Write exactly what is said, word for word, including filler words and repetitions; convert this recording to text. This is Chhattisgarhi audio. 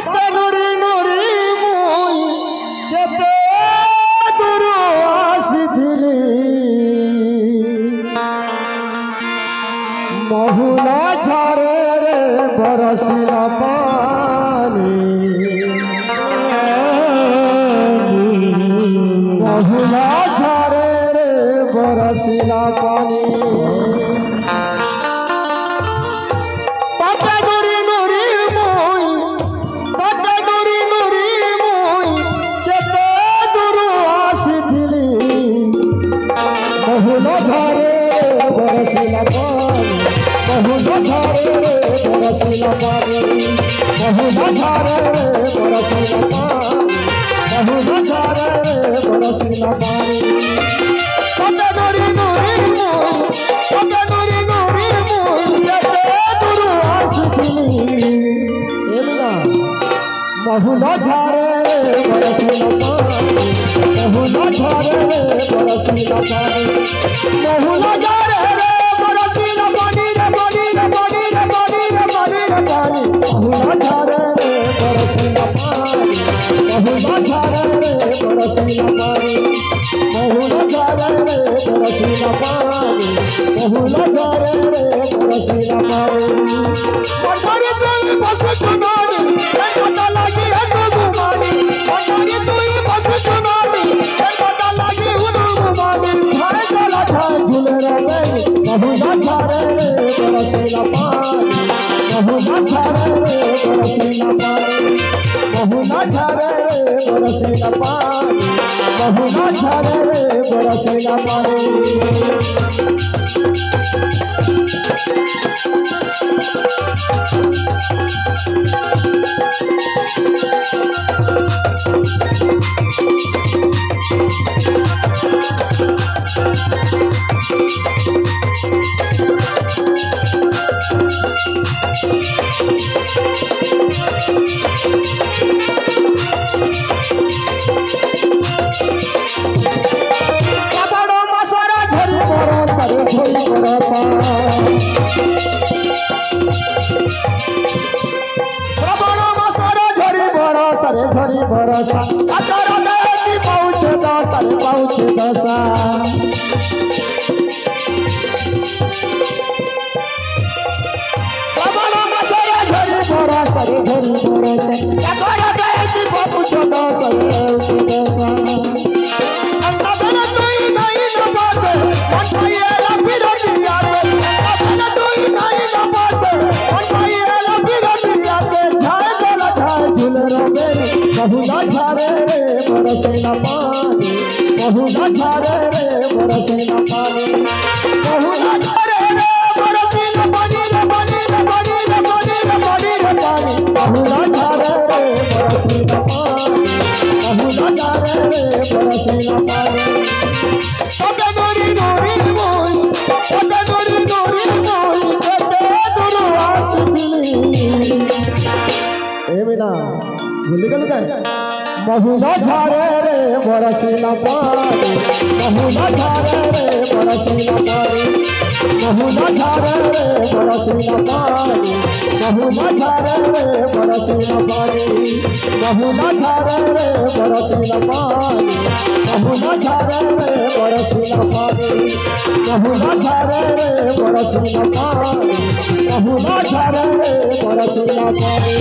नुरी नुरी मुई केते दूर आसिथिली। महुला झारे रे बरसिला पानी। महुला झारे रे बरसिला पानी। तोते नुरी नुरी मुई, तोते नुरी नुरी मुई, केते दूर आसिथिली। महुला झारे बरसिला पानी, महुला झारे बरसिला पानी, महुला झारे बरसिला पानी, महुला झारे बरसिला पानी। तोते नुरी नुरी मुई, तोते नुरी नुरी मुई, केते दूर आसिथिली। ए मीना, महुला झारे रे बरसिला पानी, महुला झारे रे बरसिला पानी, महुला झारे रे बरसिला पानी रे पानी रे पानी रे पानी रे पानी रे पानी। महुला झारे रे बरसिला पानी, महुला झारे रे बरसिला पानी, महुला झारे रे बरसिला पानी, महुला झारे रे बरसिला पानी। पंडरी तोई बस चुनारी, ए पता लागी है सुगुमानी। पंडरी तोई बस चुनारी, ए पता लागी उनुगुमानी। झारे चला झारे झूले रे बेनी, महुला झारे रे बरसिला पानी, महुला झारे रे बरसिला पानी, महुला झारे रे बरसिला पानी, महुला झारे रे बरसिला पानी। श्रावण मासर झरी बरस रे झरी बरस। श्रावण मासर झरी बरस रे झरी बरस। काकर देती पहुँचे दस रे पहुँचे दस। श्रावण मासर झरी बरस रे झरी बरस। काकर देती पहुँचे दस रे पहुँचे दस। अंडा बेला तुई नहीं न बसे, मन पाइए ला पिरतिया से। अंडा बेला तुई नहीं न बसे, मन पाइए ला पिरतिया से। झारे चला झारे झूले रे बेनी, महुला झारे रे बरसिला पानी, महुला झारे रे बरसिला पानी, महुला झारे रे बरसिला पानी रे पानी रे पानी रे पानी रे पानी रे पानी। महुला झारे रे बरसिला पानी, महुला झारे रे बरसिला पानी। तोते नुरी नुरी मुई, तोते नुरी नुरी मुई, केते दूर आसिथिली। ए मीना, भूली गेलू का? महुला झारे रे बरसिला पानी, महुला झारे रे बरसिला पानी, महुला झारे रे बरसिला पानी, महुला झारे रे बरसिला पानी, महुला झारे रे बरसिला पानी, महुला झारे रे बरसिला पानी, महुला झारे रे बरसिला पानी, महुला झारे रे बरसिला पानी।